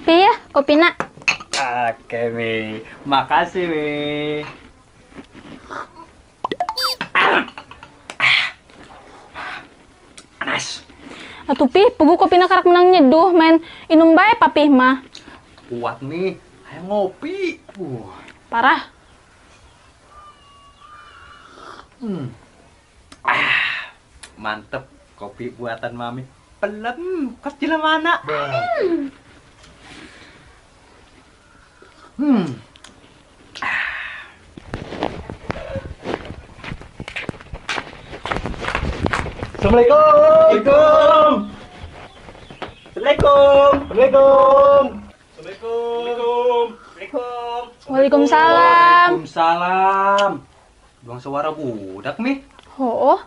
Pi ya, kopina. Oke, Mi. Makasih, Mi. Panas. Atuh Pi, puguh kopina karak menang nyeduh, men. Inum bae papih mah. Kuat nih, ayo ngopi. Parah. Ah, mantep kopi buatan mami. Pelem, kecil mana? Assalamualaikum. Waalaikumsalam. Assalamualaikum. Waalaikumsalam. Waalaikumsalam. Waalaikumsalam. Waalaikumsalam. Buang suara budak nih. Oh.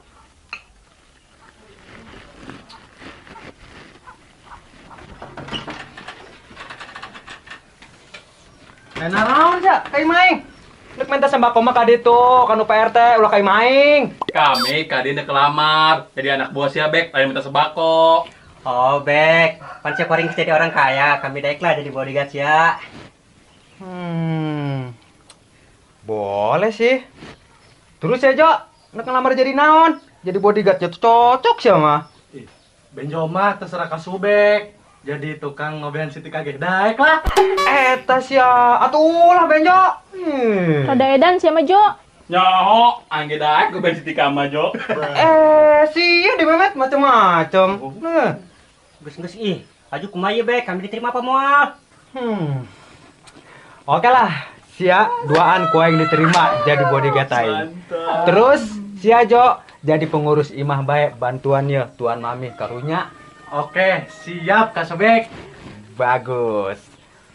Nah, naon sia, kai maing. Nek minta sembako mah ka ditu, kanu PRT ulah kai maing. Kami ka dieu kelamar, jadi anak buah sia Bek, lain minta sembako. Oh, Bek, pan sia kuring jadi orang kaya, kami daek lah jadi bodyguard sia. Boleh sih. Terus ya, Jo, nek ngelamar jadi naon? Jadi bodyguard ya cocok sia mah. Ih, Benjo mah terserah ka Subek. Jadi tukang ngobean Siti kagek daek lah. Eta sia, atuh lah Benjo. Rada edan sia mah, Jo. Nyaho, angge daek ngobean Siti ka mah, Jo. Sia di Memet macem-macem. Nah. Geus-geus ih, aju kumaha ieu Bek, kami diterima apa moal? Oke lah, sia duaan ku aing diterima jadi bodyguard aing. Terus sia Jo jadi pengurus imah bae bantuannya tuan mami karunya. Oke, siap Kak Sobek. Bagus.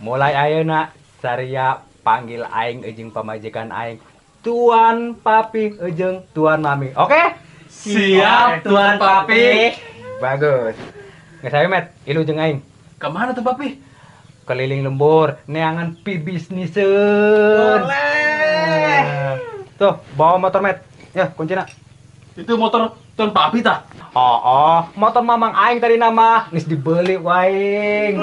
Mulai ayeuna saria panggil aing jeung pamajikan aing Tuan Papi jeung Tuan Mami. Oke? Siap Tuan Papi. Bagus. Geus ayo Met, ilu jeung aing. Ka mana tuh Papi? Keliling lembur, neangan pibisniseun. Boleh. Tuh, bawa motor Met. Ya, kuncina. Itu motor Tuan Papi tah? Oh, motor mamang aing tadi nama geus dibeli waing.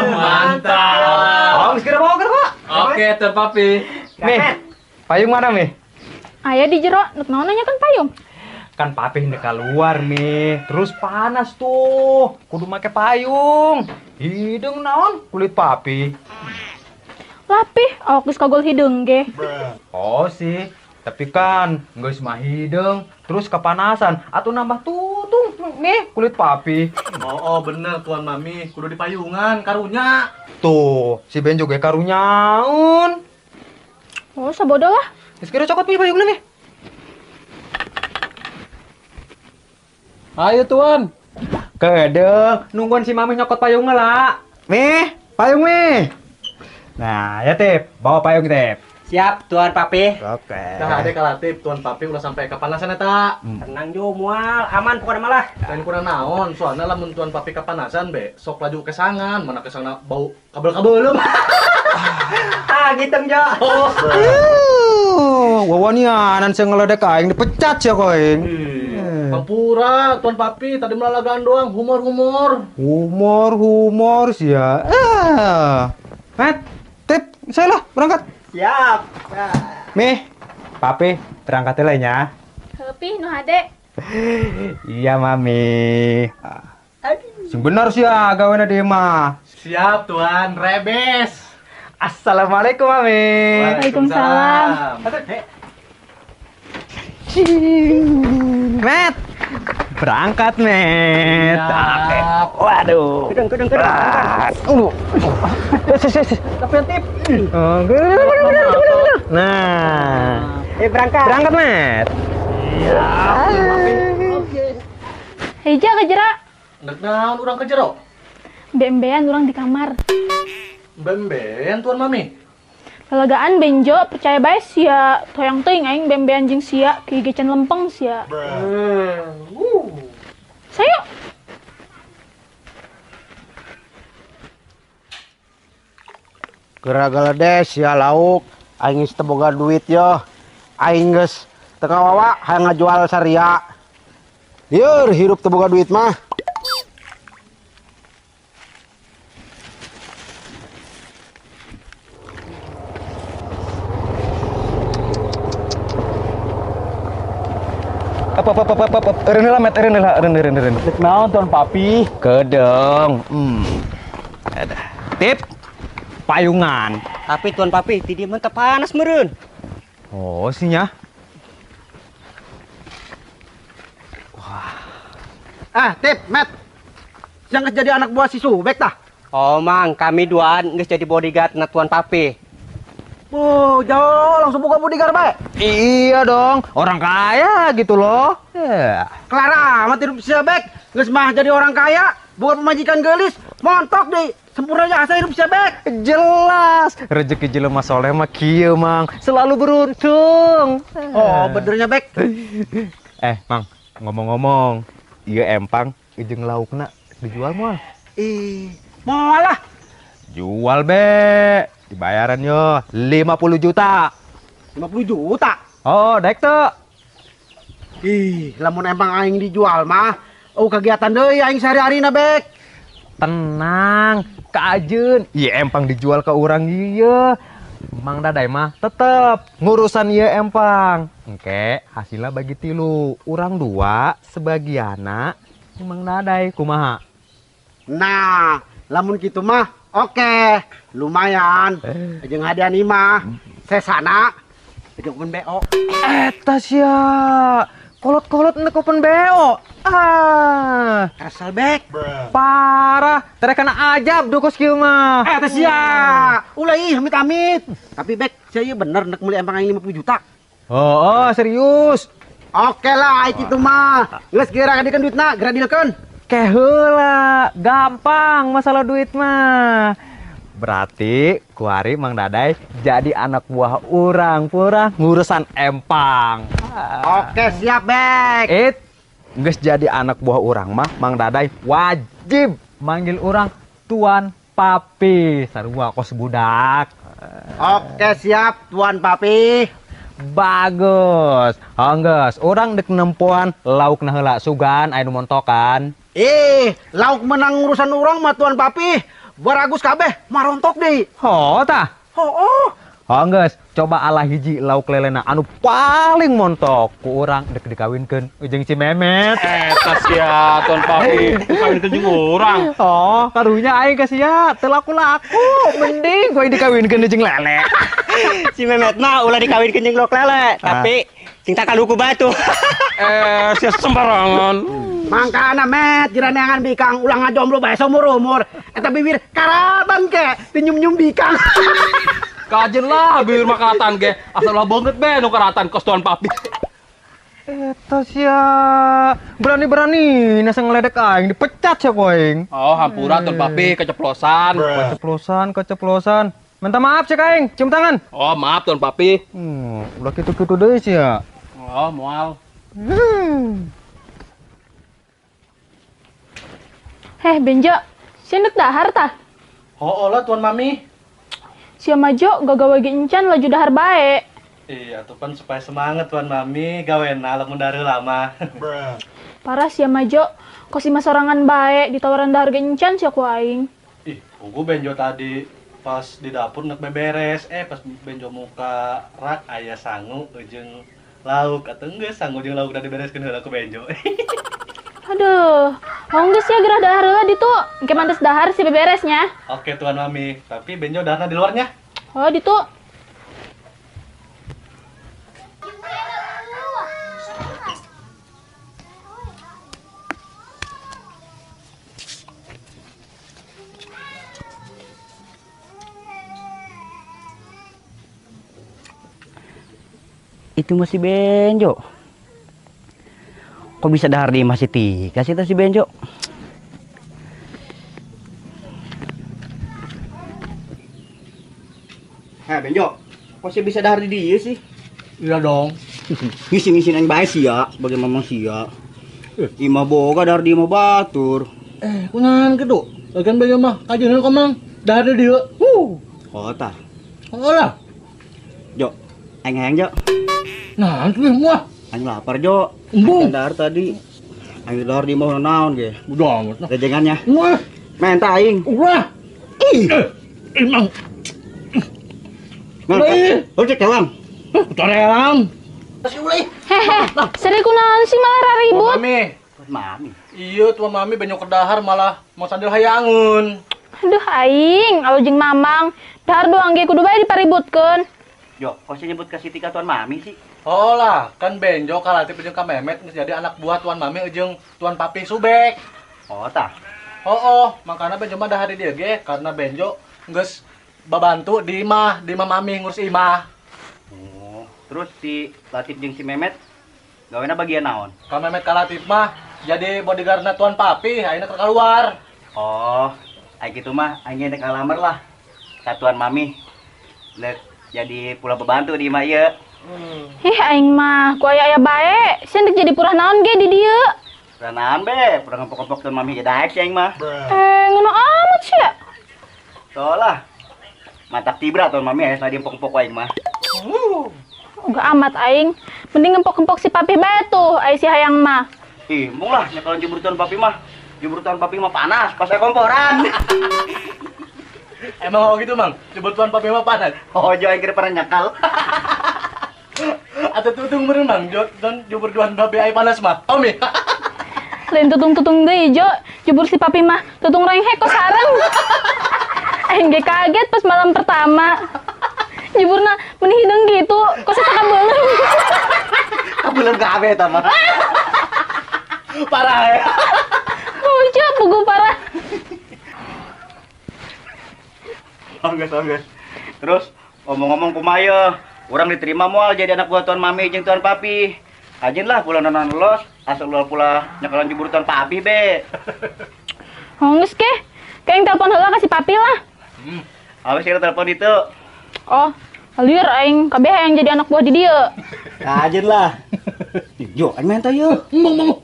Mantap. Oh, geus kira bawa geura. Oke, Tuan Papi. Nih, payung mana, Mi? Aya di jero, nek naon nanya kan payung. Kan Papi hendak keluar, Mi. Terus panas tuh, kudu make payung. Hidung naon kulit Papi. Lapih, awak geus kagol hideung ge. Oh sih. Tapi kan geus mah hideung, terus kepanasan atau nambah tutung nih kulit Papi. Oh, bener Tuan Mami, kudu dipayungan karunya. Tuh, si Benjo ge karunyaun. Oh, sabodo lah. Geus kira cokot pi payungna nih. Ayo Tuan. Kedeung, nungguan si Mami nyokot payungna lah. Nih, payung nih. Nah, ya Tip, bawa payung Tip. Siap Tuan Papi. Oke. Nah, adek kalatip Tuan Papi ulah sampai kepanasan eta. Tenang Jo, mual, aman pokoknya malah. Lain kurang naon, soalnya lamun Tuan Papi kepanasan be, sok laju kesangan, mana kesana bau kabel-kabel. Ah, gitu Jo. Oh. Wawanianan sing ngeledek aing dipecat sia koing. Pampura Tuan Papi tadi melalagaan doang, humor-humor. Humor-humor sia. Met, Tip, saya lah berangkat. Siap. Mi, Papi berangkat lainnya. Papi nu hade. Iya Mami. Sing bener sih ya gawena di mah. Siap Tuan Rebes. Assalamualaikum Mami. Waalaikumsalam. Met, berangkat Met. Oke. Waduh. Kedeng. Tapi Tip. Nah. Berangkat. Berangkat Met. Iya. Oke. Hija ke jero. Nek naon urang ke jero? Bembean urang di kamar. Bembean Tuan Mami. Lalagaan Benjo percaya bae sia, toyang teuing aing bembean jeung sia, kieu ge can lempeng sia. Sayo. Geura geledes sia lauk, aing geus teu boga duit yo. Aing geus teu kawawa hayang ngajual saria. Lieur hirup teu boga duit mah. Apa eureun heula met eureun heula eureun. Rek naon Tuan Papi? Kedeng. Ada. Tip payungan. Tapi Tuan Papi ti dieu mah teu panas meureun. Oh, sinya. Wah. Ah, Tip, Met. Siang geus jadi anak buah si Subek tah? Oh, Mang, kami duaan geus jadi bodyguard na Tuan Papi. Oh, jauh langsung buka bodyguard bae. Iya dong, orang kaya gitu loh. Yeah. Kelar amat hidup si Bek, geus mah jadi orang kaya, bukan pemajikan geulis, montok deh. Sempurna jasa hidup si Bek. Jelas, rezeki jelema soleh mah kieu, Mang, selalu beruntung. Oh, benernya Bek. Mang, ngomong-ngomong, ieu empang jeung laukna dijual moal? Ih, moal lah. Jual be. Dibayaran yo 50 juta. 50 juta? Oh, daek teu. Ih, lamun empang aing dijual mah, oh kegiatan deui aing sehari-harina, Bek. Tenang, kajeun. Ieu empang dijual ke urang ieu. Mang Dadai mah tetep ngurusan ieu empang. Engke hasilnya bagi tilu, urang dua sebagiana Mang Dadai kumaha? Nah, lamun kitu mah oke, lumayan. Jeung hadiah imah, sesana jeung open BO. Eta sia. Kolot-kolot nek open BO. Ah, kesel Bek. Parah, tere kana ajab dukos kieu mah. Eta sia. Ulah ih amit-amit. Tapi Bek, sia ieu bener nek meuli empang aing 50 juta. Oh, serius. Oke lah, ai kitu mah. Geus geura kadikeun duitna, geura dilkeun. Ke heula, gampang masalah duit mah. Berarti kuari Mang Dadai jadi anak buah urang pura ngurusan empang. Oke, siap Bek. Geus jadi anak buah urang mah Mang Dadai wajib manggil urang Tuan Papi. Sarua kos budak. Oke, siap Tuan Papi. Bagus. Anggeus, urang dek nempoan laukna heula sugan aya nu montokan. Ih, lauk menang urusan urang mah Tuan Papi. Baragus kabeh, marontok deui. Oh, tah. Oh. Anggeus, coba alah hiji lauk lelena anu paling montok ku urang dek dikawinkeun jeung si Memet. Eta sia Tuan Papi, dikawinkeun jeung urang. Oh, karunya aing ka sia, teu laku-laku. Mending kowe dikawinkeun jeung lele. Si Memet mah ulah dikawinkeun jeung lauk lele, tapi cing takaluku batu. Sia sembarangan. Mangkana Met, jiraneangan bikang ulah ngajomblo bae saumur-umur. Eta bibir karatan ke, dinyum-nyum bikang. Kajen lah bibir mah karatan ge, asal ulah banget be nu karatan kos Tuan Papi. Eta sia, berani-berani nasa ngeledek aing dipecat sia ku aing. Oh, hampura Tuan Papi keceplosan. Keceplosan. Minta maaf sia aing, cium tangan. Oh, maaf Tuan Papi. Ulah kitu-kitu deui sia. Oh, moal. Heh, Benjo, sia ndek dahar tah? Oh, lah Tuan Mami. Sia majo gagawe ge encan laju dahar bae. Iya, tuh pan supaya semangat Tuan Mami, gawena lamun dahar lama. Parah sia majo, kos imah sorangan bae ditawaran dahar ge encan sia ku aing. Ih, tunggu Benjo tadi pas di dapur nek beberes, pas Benjo muka rak aya sangu jeung lauk atau geus sangu jeung lauk da dibereskeun heula ku Benjo. Aduh, mau geus ya gerah dahar heula ditu. Engke mantes dahar si beberesnya. Oke Tuan Mami, tapi Benjo daharna di luarnya. Oh, ditu. Itu masih Benjo. Kok bisa dahar di masih Tika sih si Benjo? Heh Benjo, kok sih bisa dahar di dia sih? Iya dong. Ngisin-ngisin yang baik sih ya, sebagai mamang sia. Imah boga dahar di imah batur. Kunaon kitu? Lagian Benjo mah kajeun kok Mang, dahar di dieu. Oh tah. Oh lah. Jo, aing hayang Jo. Nah, itu wah. Aing lapar, Jo. Embung. Aing dahar tadi. Aing dahar di imah naon ge. Udah amat. Rejengannya. Wah. Menta aing. Wah. Ih. Emang. Oh, cek kelang. Torelang. Hehe, seri kunaon sih malah ribut. Mami. Mami. Iya, Tuan Mami Benjo kedahar malah mau sandil hayangun. Aduh aing, alo jeung Mamang. Dahar doang ge kudu bae dipaributkeun. Jo, kok sih nyebut ke Siti ka Tuan Mami sih? Oh lah, kan Benjo kalatip jeung ka Memet geus jadi anak buah Tuan Mami jeung Tuan Papi Subek. Oh tah. Oh, makanya Benjo mah dahar di dieu ge karena Benjo geus babantu di imah, di imah Mami ngurus imah. Oh, terus si Latif jeung si Memet gawena bagian naon? Ka Memet ka Latif mah jadi bodyguardna Tuan Papi, ayeuna keur keluar. Oh, ai kitu mah aing rek ngalamar lah ka Tuan Mami. Rek jadi pula pembantu di imah ieu. Ih, aing mah ku aya-aya bae. Sia rek jadi purah naon ge di dieu? Purah naon be? Purah ngempok-ngempok Tuan Mami ge daek si aing mah. Ngono amat sia. Solah. Matak tibra Tuan Mami aya di empok-empok aing mah. Enggak amat aing. Mending ngempok-ngempok si Papi bae tuh, ai si hayang mah. Ih, embung lah nya kalau jebur Tuan Papi mah. Jebur Tuan Papi mah panas, pas saya komporan. Emang oh gitu, Mang? Jebur Tuan Papi mah panas. Oh, jo aing kira pernah nyakal. Atau tutung meureun, Mang? Jo, jebur Tuan Papi ai panas mah. Omi. Lain tutung-tutung deui, Jo. Jebur si Papi mah tutung renghek kok sareng. Aing ge kaget pas malam pertama. Jeburna meni hideung gitu, kok saya kabeuleum. Kabeuleum kabeh eta mah. Parah ya. Oh, Jo, pugu parah. Angges. Terus omong-omong kumaha ye? Urang diterima moal jadi anak buah Tuan Mami jeung Tuan Papi. Ajin lah pula nonon los, asal luar pula nyakalan jebur Tuan Papi be. Oh, geus ke. Kayak telepon heula ka si Papi lah. Awas kira telepon itu. Oh, liur aing kabeh hayang jadi anak buah di dieu. Ajin lah. Jo, aing main teh yeuh. Mang.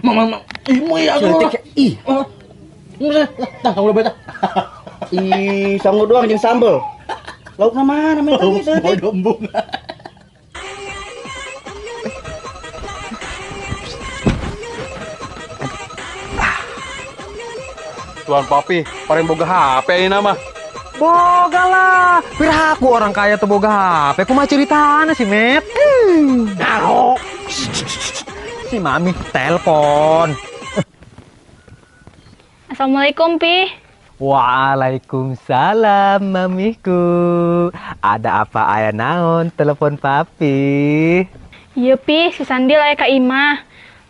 Mang. Ih, moy atuh. Ih. Lah, tah ulah bae tah. Ih, sangu doang jeung sambel. Laukna mana main teh teh. Embung. Tuan Papi, paling boga HP ini mah. Boga lah, piraku orang kaya tuh boga HP. Kumaha ceritana sih, Met? Naro. Si Mami telepon. Assalamualaikum, Pi. Waalaikumsalam, Mamiku. Ada apa aya naon telepon Papi? Iya, Pi, si Sandil aya ka imah.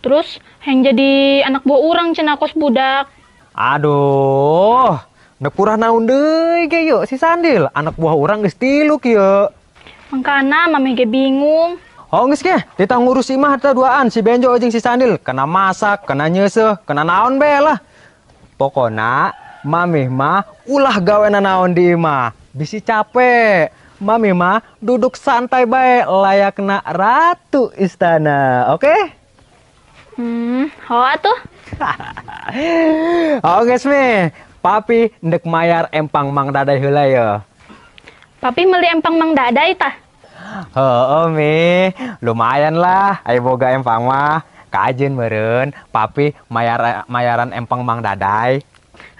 Terus yang jadi anak buah urang cenah kos budak. Aduh, nek purah naon deui ge yeuh si Sandil, anak buah urang geus tilu kieu. Mangkana mami ge bingung. Oh geus ge, ditah ngurus imah teh duaan si Benjo jeung si Sandil, kena masak, kena nyeuseuh, kena naon be lah. Pokona mami mah ulah gawe naon di imah, bisi capek. Mami mah duduk santai bae layakna ratu istana, oke? Hoa tuh. Oke, Smi. Papi ndek mayar empang Mang Dadai heula ya. Papi meuli empang Mang Dadai tah? Heeh, Mi. Lumayan lah, aya boga empang mah. Kajen meureun, papi mayaran empang Mang Dadai.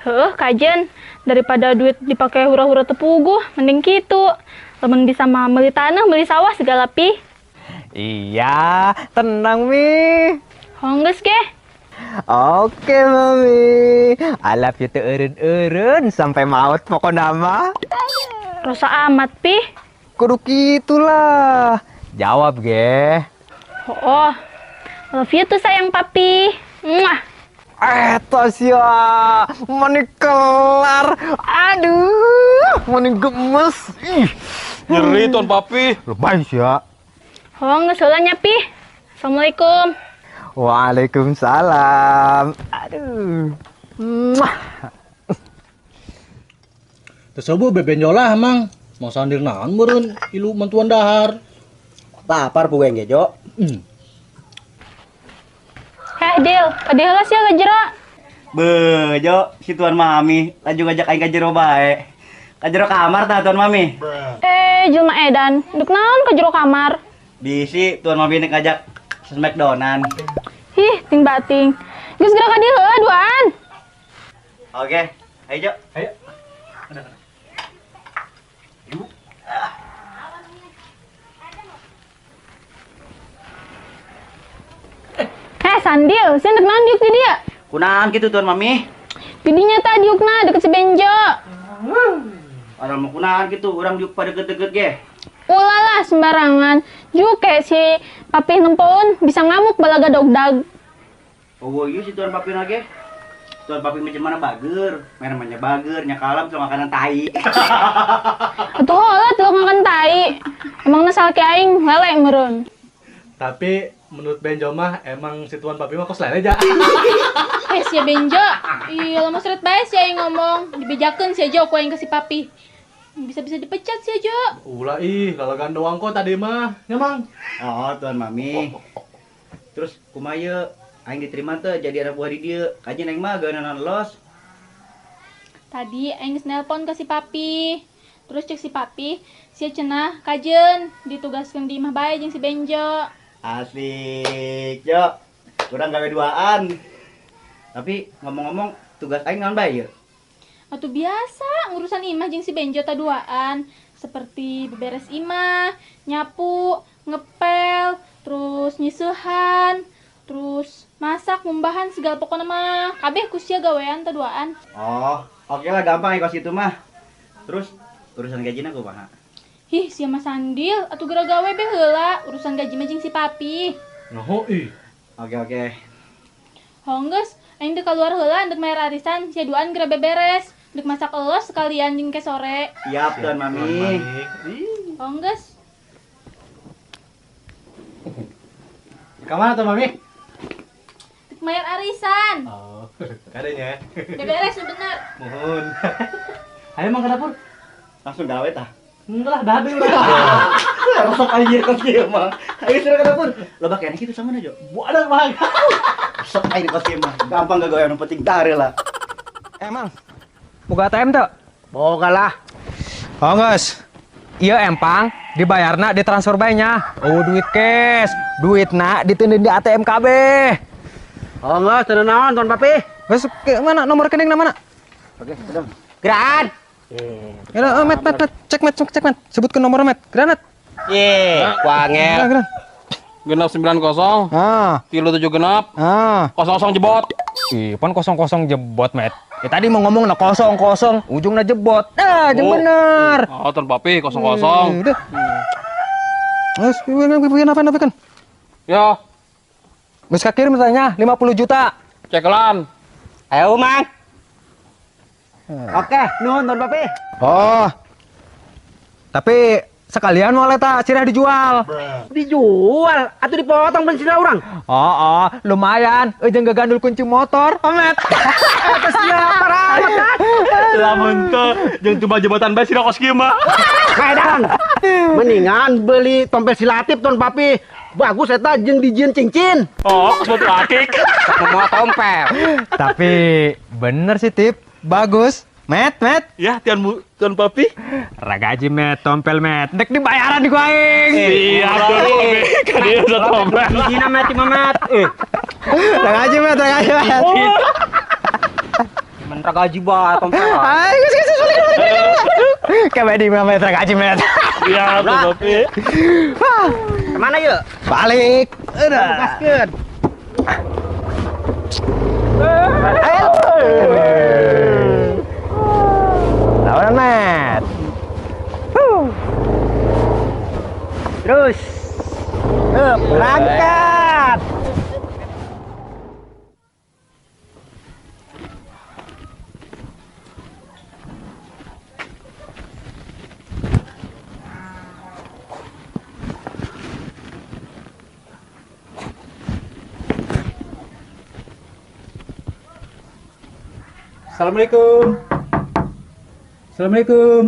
Heuh, kajen. Daripada duit dipakai hura-hura tepuguh, mending kitu. Lamun bisa mah meuli tanah, meuli sawah segala pi. Iya, tenang, Mi. Honggeus ge. Oke, Mami. I love you tuh eureun-eureun sampai maut pokokna mah. Rosa amat, Pi. Kudu kitulah. Jawab ge. Oh, love you tuh sayang Papi. Muah. Eta sia, meni kelar. Aduh, meni gemes. Ih. Nyeri Tuan Papi. Lebay sia. Oh, geus heula nya, Pi. Assalamualaikum. Waalaikumsalam. Aduh. Muah. Tersebut bebenjo lah, Mang. Mau sandil naon meureun ilu mantuan dahar. Lapar puguh ge, Jo. Heh, Dil, ka dieu heula sia ka jero. Beuh, Jo, si Tuan Mami laju ngajak aing ka jero bae. Ka jero kamar tah Tuan Mami. Eh, jelema edan, duk naon ka jero kamar? Bisi Tuan Mami nek ngajak smackdownan. Hih, ting bating. Geus geura ka dieu heula duaan. Oke, ayo Jo. Ayo. Yuk. Heh, Sandil, sieun dek naon diuk di dieu? Kunaon kitu Tuan Mami? Didinya tah diukna deket si Benjo. Orang mau kunaon kitu, urang diuk pada deket-deket ge. Ulah lah sembarangan. Juke si Papi nempoun bisa ngamuk balaga dogdag. Oh iya si Tuan Papi lagi. Tuan Papi macam mana bager, main namanya bager, nyakalam sama makanan tai. Atuh heula tuh makan tai. Emangna salaki aing lele meureun. Tapi menurut Benjo mah emang si Tuan Papi mah kos lele aja. Eh si Benjo, iya lama seret bae si aing ngomong, dibejakeun si Jo ku aing ke si Papi. Bisa-bisa dipecat si Jo. Ulah ih, lalagan doang kok tadi mah. Ya Mang. Oh, Tuan Mami. Terus kumaha ieu? Aing diterima teh jadi anak buah di dieu. Kajian aing mah gawean los. Tadi aing geus nelpon ke si Papi. Terus cek si Papi, sia cenah kajeun ditugaskeun di imah bae jeung si Benjo. Asik, Jo. Kurang gawe duaan. Tapi ngomong-ngomong tugas aing naon bae ieu? Atuh biasa ngurusan imah jeung si Benjo taduaan, seperti beberes imah, nyapu, ngepel, terus nyiseuhan, terus masak, ngumbahan segala pokona mah kabeh ku sia gawean taduaan. Oh, oke lah gampang ya kos itu mah. Terus urusan gajina kumaha? Hih, sia mah Sandil, atuh geura gawe be heula, urusan gaji mah jeung si Papi. Noh ih. Oke oke. Hong geus, aing teu kaluar heula ndek mayar arisan, sia duaan geura beberes. Dek masak elos sekalian jeung ke sore. Siap Tuan Mami. Oh geus. Ka mana Tuan Mami? Dek mayar arisan. Oh, kadenya. Beberes bener. Mohon. Ayo mang ke dapur. Langsung gawe tah. Enggak lah, dah dulu. Resep aja kos kieu mah. Ayo sudah ke dapur. Loba keneh kitu sama Jo. Buadan mah. Resep aja kos kieu mah. Gampang gak yang penting dare lah. Emang boga ATM tuh? Boga lah. Oh geus. Ieu empang dibayarna ditransfer bae nya. Oh duit cash, duitna diteundeun di ATM KB. Oh geus teu naon Tuan Papi? Geus mana nomor rekening mana? Oke, sedang. Geran. Ya, met, met, met, cek met, cek met. Sebutkan nomor met. Granat. Ye, wangel. Genap 90. Ah. 37 genap. Ah. 00 jebot. Ih, pan 00 jebot, met. Ya tadi mau ngomong na 00, ujungnya jebot. Nah, jeung bener. Oh, Tuan Papi 00. Udah. Terus pian apa kan? Ya. Geus kakirim tanya 50 juta. Cekelan. Ayo, Mang. Oke, nuhun Tuan Papi. Oh. Tapi sekalian mau leta sirah dijual. Dijual atau dipotong bensinnya orang? Oh, oh, lumayan. Ujung gagandul kunci motor, Omet. Eta siapa ramat? Lamun teu jeung tuba jembatan bae sirah kos kieu mah. Kaedan. Mendingan beli tompel silatip Tuan Papi. Bagus eta jeung dijieun cincin. Oh, kos batu akik. Mau tompel. Tapi bener sih Tip, bagus. Met, met. Ya, Tuan Papi. Ragaji met, tompel met. Dek dibayaran di gua aing. Siap, Tuan Papi. Kadieu bisa tompel. Bijina met, met. Ragaji met, ragaji met. Men ragaji ba tompel. Ay, geus geus balik balik. Kayak di met ragaji met. Iya, Tuan Papi. Kemana yuk? Balik. Udah. Gaskeun. Ayo. Lawan met. Terus. Berangkat. Assalamualaikum. Assalamualaikum.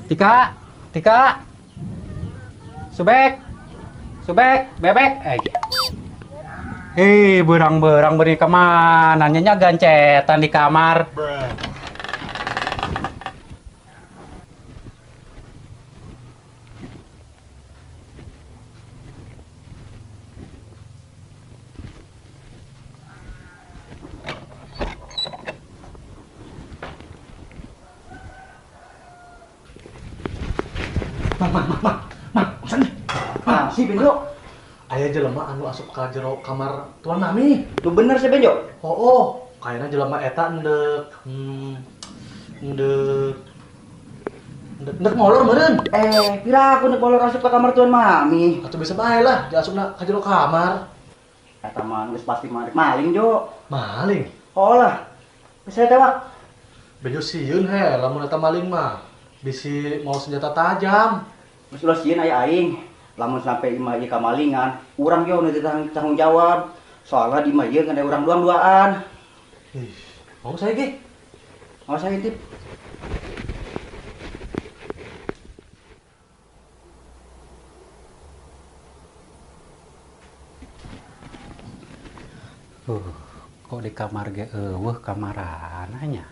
Tika, Tika. Subek. Subek, bebek. Eh, berang-berang beri kemana? Nanya gancetan di kamar. Mang, sana. Mang, si Benjo. Aya jelema anu asup ka jero kamar Tuan Mami. Lu bener sih Benjo? Oh, kayaknya jelema eta endek molor meureun. Pira aku ndek molor asup ka kamar Tuan Mami. Atuh bisa bae lah, diasupna ka jero kamar. Eta mah geus pasti maling, Jo. Maling? Oh lah. Bisa tewak. Benjo sieun he, lamun eta maling mah bisi mau senjata tajam. Geus ulah sieun aya aing. Lamun sampai imah ieu kamalingan, urang yo nu tanggung jawab. Soalna di imah ieu ngan urang doang-duaan. Ih, mau saya ge? Mau saya tip. Kok di kamar ge eueuh kamarana nya?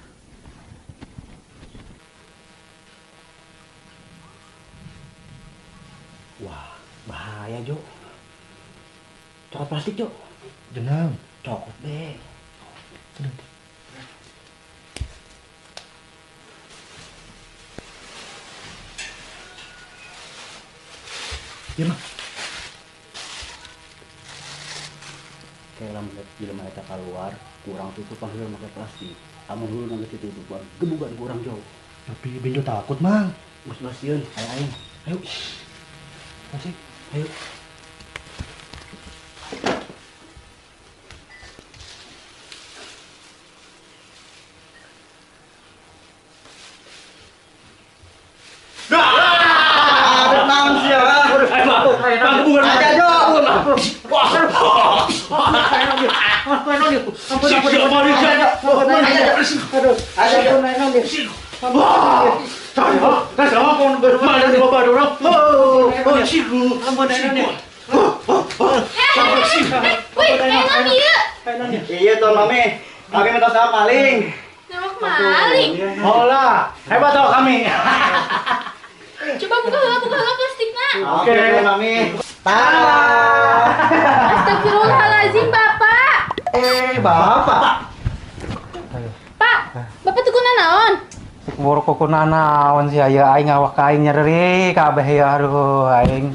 Wah, bahaya, Jo. Cokot plastik, Jo. Jenang. Cokot, be. Sedang. Ya, Mang. Kayak lamun jelema eta keluar, kurang tutupan heula make plastik. Amun heula geus ditutupan, gebugan kurang jauh. Tapi Benjo takut, Mang. Geus ulah sieun, aya aing. Ayo. Masih, ayo. Iya Tuan Mami, kami minta sama maling. Nembak maling? Oh lah, hebat tau kami. Coba buka heula plastikna. Oke Tuan Mami. Astagfirullahalazim Bapak. Bapak. Pak, Bapak tuh kuna naon? Sik buruk kuna naon sih aya aing awak aing nyeri kabeh ya aduh aing.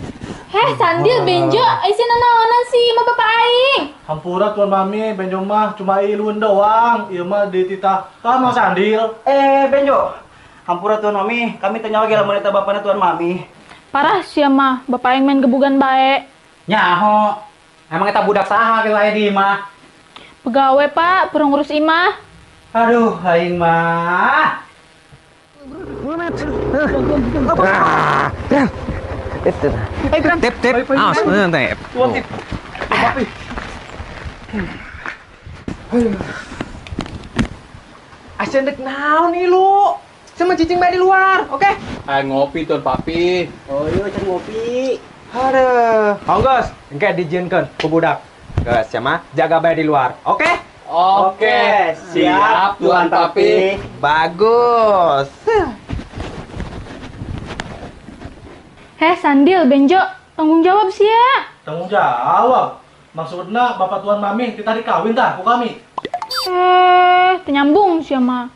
Heh, Sandil Benjo, isi nanaonan sih sama bapak aing. Hampura Tuan Mami, Benjo mah cuma iluan doang. Ieu mah dititah ka Mang Sandil. Benjo. Hampura Tuan Mami, kami tanya lagi lamun eta bapana Tuan Mami. Parah sia mah, bapak aing main gebugan bae. Nyaho. Emang eta budak saha kieu aya di imah? Pegawai, Pak, perlu ngurus imah. Aduh, aing mah. Tip tip. Awas, tip. Tuan tip. Papi. Asen dek naon nih lu? Sama cicing bae di luar, oke? Ayo ngopi Tuan Papi. Oh iya, can ngopi. Aduh. Hongos, engke dijieunkeun ku budak. Geus sia mah jaga bae di luar, oke? Oke, siap Tuan Papi. Bagus. Heh, Sandil, Benjo, tanggung jawab sih ya. Tanggung jawab? Maksudnya Bapak Tuan Mami kita dikawin tah ku kami? Ternyambung sih mah.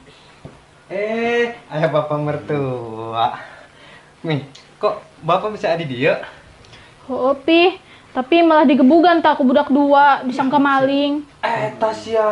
Ayah Bapak mertua. Mi, kok Bapak bisa ada di dia? Oh, Pi. Tapi malah digebugan tak aku budak dua, disangka maling. Tasya.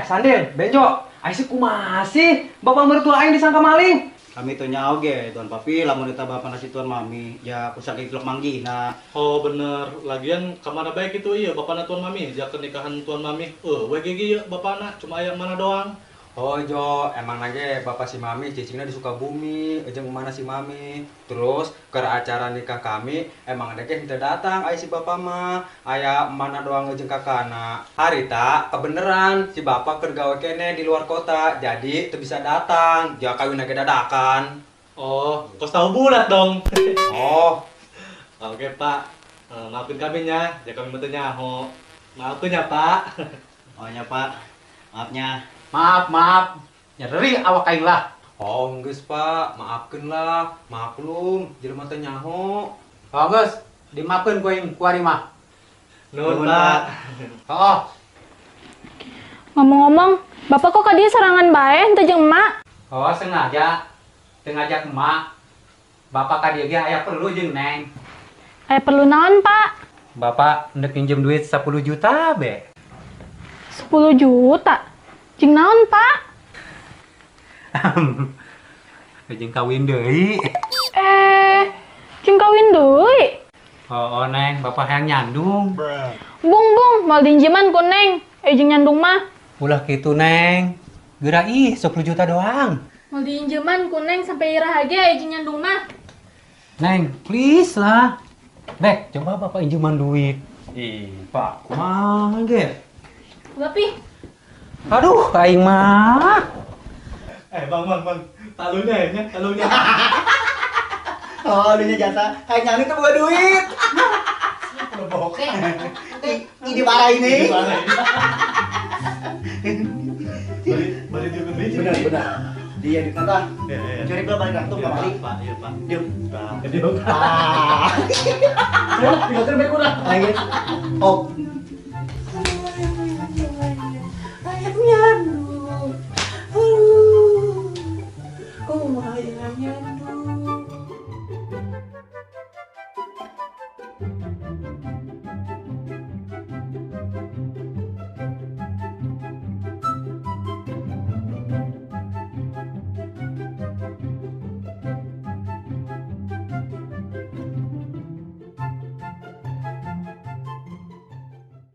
Sandil, Benjo, aing kumaha sih Bapak mertua aing disangka maling? Kami tuh nyaho ge Tuan Papi, lamun eta bapak nasi Tuan Mami, ya aku sakit ilok manggihna. Oh bener, lagian kamana baik itu iya bapana Tuan Mami, ja nikahan Tuan Mami. We ge ieu bapana cuma aya mana doang. Oh Jo, emang lagi bapak si Mami cicingna di Sukabumi, jeung mana si Mami. Terus ke acara nikah kami, emang ada ge henteu datang aya si bapak mah, aya mana doang jeung kakana. Harita kebeneran si bapak keur gawe keneh di luar kota, jadi teu bisa datang. Ja kawin ge dadakan. Oh, kos tahu bulat dong. Oh. Oke, Pak. Maafin kami nya, ja kami mah teu nyaho. Maafkeun ya, Pak. Oh nya, Pak. Maafnya. Maaf, maaf. Nyeri awak aing lah. Oh, geus, Pak. Maafkeun lah. Maklum, jelema teh nyaho. Oh, geus. Dimaafkeun ku aing ku ari mah. Nuhun, Pak. Oh. Ngomong-ngomong, Bapak kok ka dieu sorangan bae henteu jeung emak? Oh, sengaja. Teu ngajak emak. Bapak ka dieu ge aya perlu jeung Neng. Aya perlu naon, Pak? Bapak ndek minjem duit 10 juta be. 10 juta? Jeung naon, Pak? Jeung kawin deui. Jeung kawin deui? Oh, Neng, Bapak hayang nyandung. Bung, bung, moal diinjeman ku Neng. Jeung nyandung mah. Ulah kitu, Neng. Geura ih 10 juta doang. Moal diinjeman ku Neng sampai iraha ge jeung nyandung mah. Neng, please lah. Bek, coba Bapak injeman duit. Ih, Pak, kumaha ge? Ulah pi. Aduh, aing mah. Bang, bang, talunya ya, talunya. Oh, talunya jasa. Kayak nyani tuh bukan duit. Ini parah ini. Balik dia beli. Benar, benar. Dia di kata. Curi gua balik langsung Pak Mali. Pak, iya Pak. Diam. Diam. Ah. Tinggal terbaik udah. Lagi. Oh. Ayam nyandung. Aduh. Kumaha ayam nyandung.